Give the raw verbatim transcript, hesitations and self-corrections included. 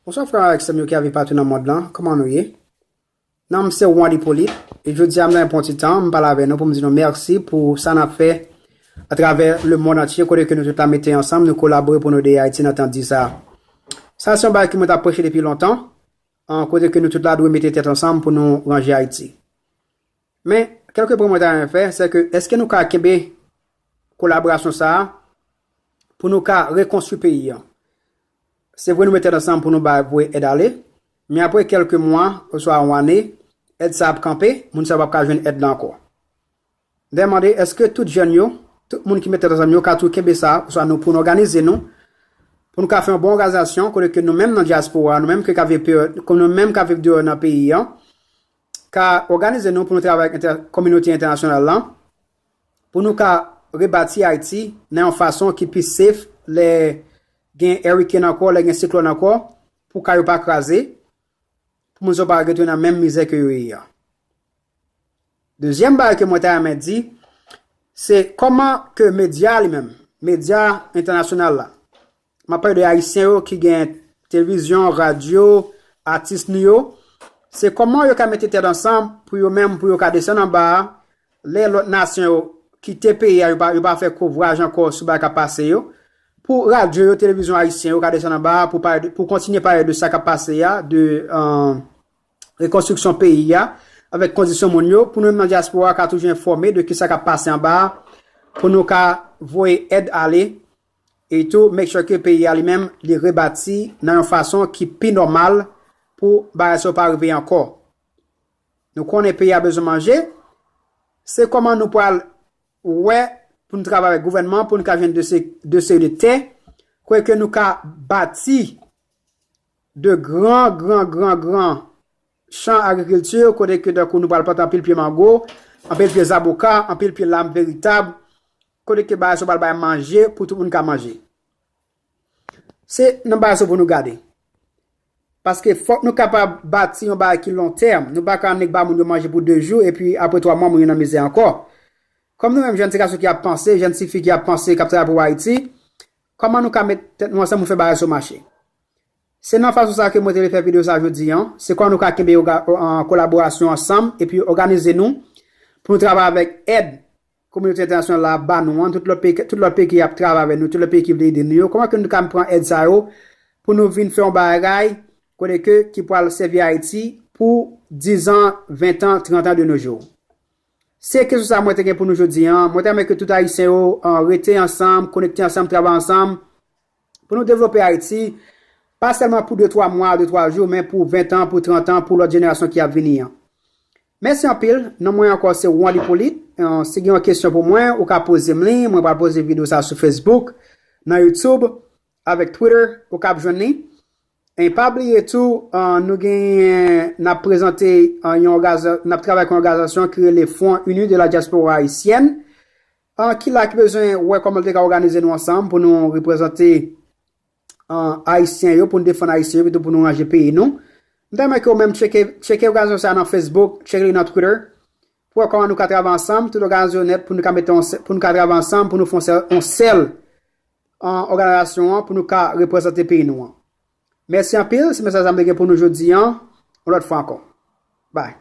Bonswa frè avèk sè m yo ki ap viv patou nan mond lan, kòman nou ye? Non m se Wandy Polit, e jodi a m nan pran ti tan, m pale avè nou pou m di nou mèsi pou sa n ap fè atravè lemond antye, kote ke nou tout la mete ansanm, nou kolabore pou nou ede Ayiti nan tan di sa. Sa se yon bagay ke mwen t ap preche depi lontan, an, kote ke nou tout la dwe mete tèt ansanm pou nou ranje Ayiti. Men, kèlke pwen mwen ta renmen fè, se ke èske nou ka kenbe kolaborasyon sa a pou nou ka rekonstwi peyi an? Se vre nou met tèt ansanm pou nou bay voye èd ale, men apre kèlke mwa oswa yon ane, èd sa ap kanpe, moun sa yo p ap ka jwenn èd la ankò. M te mande, èske tout jèn yo, tout moun ki met tèt ansanm yo ka tou kenbe sa, oswa nou pou nou òganize nou, pou nou ka fè yon bon òganizasyon, kote ke nou menm nan dyaspora, nou menm ke ka viv peyò, nou menm ka viv deyò nan peyi an, ka òganize nou pou nou travay ak entè- kominote entènasyonal lan, pou nou ka rebati Ayiti nan yon fason ki pi safe lè gen hurricane ankò, lè gen siklòn ankò, pou kay yo pa kraze, pou moun sa yo pa retounen nan menm mizè ke yo ye a. Dezyèm bagay ke mwen ta renmen di, se kòman ke medya li menm, medya entènasyonal la, m ap pale de Ayisyen yo ki gen televizyon, radyo, atis nou yo, se kòman yo ka mete tèt ansanm pou yo menm, pou yo ka desann anba a, lè lòt nasyon yo kite peyi a, yo pa, yo pa fè kovraj ankò sou bagay k ap pase yo, pou radyo yo, televizyon ayisyen yo ka desann anba a, pou pale de, pou kontinye pale de sa k ap pase a, de, euh, rekonstriksyon peyi a, avèk kondisyon moun yo, pou nou menm nan dyaspora ka toujou enfòme de kisa k ap pase anba a, pou nou ka voye èd ale, e tou make sure ke peyi a li menm, li rebati nan yon fason ki pi nòmal pou bagay sa yo pa rive ankò. Nou konnen peyi a bezwen manje, se kòman nou pral wè pou nou travay avèk gouvènman, pou nou ka jwenn de se, de seri de tè, kote ke nou ka bati de gran, gran, gran, gran chan agrikilti, kote ke tankou nou pral plante anpil pye mango, anpil pye zaboka, anpil pye lam veritab, kote ke bagay sa yo pral bay manje pou tout moun ka manje. Se nan bagay sa yo pou nou gade. Paske fòk nou kapab bati yon bagay ki lon tèm. Nou pa ka annik ba moun yo manje pou de jou, epi apre twa mwa, moun yo nan mizè ankò. Kòm nou menm jèn ti gason ki ap panse, jèn ti fi ki ap panse, k ap travay pou Ayiti, kòman nou ka met tèt nou ansanm pou fè bagay sa yo mache? Se nan fason sa ke mwen te vle fè videyo sa jodi an. Se kòman nou ka kenbe oga- an kolaborasyon ansanm, epi òganize nou pou nou travay avèk èd kominote entènasyonal la ap ba nou an, tout lòt peyi, tout lòt peyi ki ap travay avèk nou, tout lòt peyi ki vle ede nou yo, kòman ke nou ka pran èd sa yo pou nou vin fè yon bagay kote ke ki pral sèvi Ayiti pou diz an, ven an, trant an de nos jours? Se kesyon sa mwen te gen pou nou jodi an. Mwen ta renmen ke tout Ayisyen yo, an, rete ansanm, konekte ansanm, travay ansanm, pou nou devlope Ayiti, pa sèlman pou de twa mwa, de twa jou, men pou ven an, pou trant an, pou lòt jenerasyon ki ap vini an. Mèsi anpil. Non mwen ankò se Wandy Polit. Euh, si gen yon kesyon pou mwen, ou ka poze m li. Mwen pral poze videyo sa sou Facebook, nan YouTube, avèk Twitter, ou ka ap jwenn li. E pa bliye tou, euh, nou genyen, n ap prezante, euh, yon òganiza- n ap travay avèk yon òganizasyon ki rele Front Uni de la Diaspora Haïtienne, euh, ki la ki bezwen wè kòman l te ka òganize nou ansanm pou nou reprezante, euh, Ayisyen yo, pou nou defann Ayisyen yo, epi tou pou nou ranje peyi nou. M ta renmen ke ou menm tcheke, tcheke òganizasyon sa a nan Facebook, tcheke li nan Twitter, pou wè kòman nou ka travay ansanm, tout òganizasyon nèt, pou nou ka mete yon sè- pou nou ka travay ansanm, pou nou fè yon sèl, yon sèl, euh, òganizasyon an, pou nou ka reprezante peyi nou an. Mèsi anpil, se mesaj sa m te gen pou nou jodi an, yon lòt fwa ankò. Bye.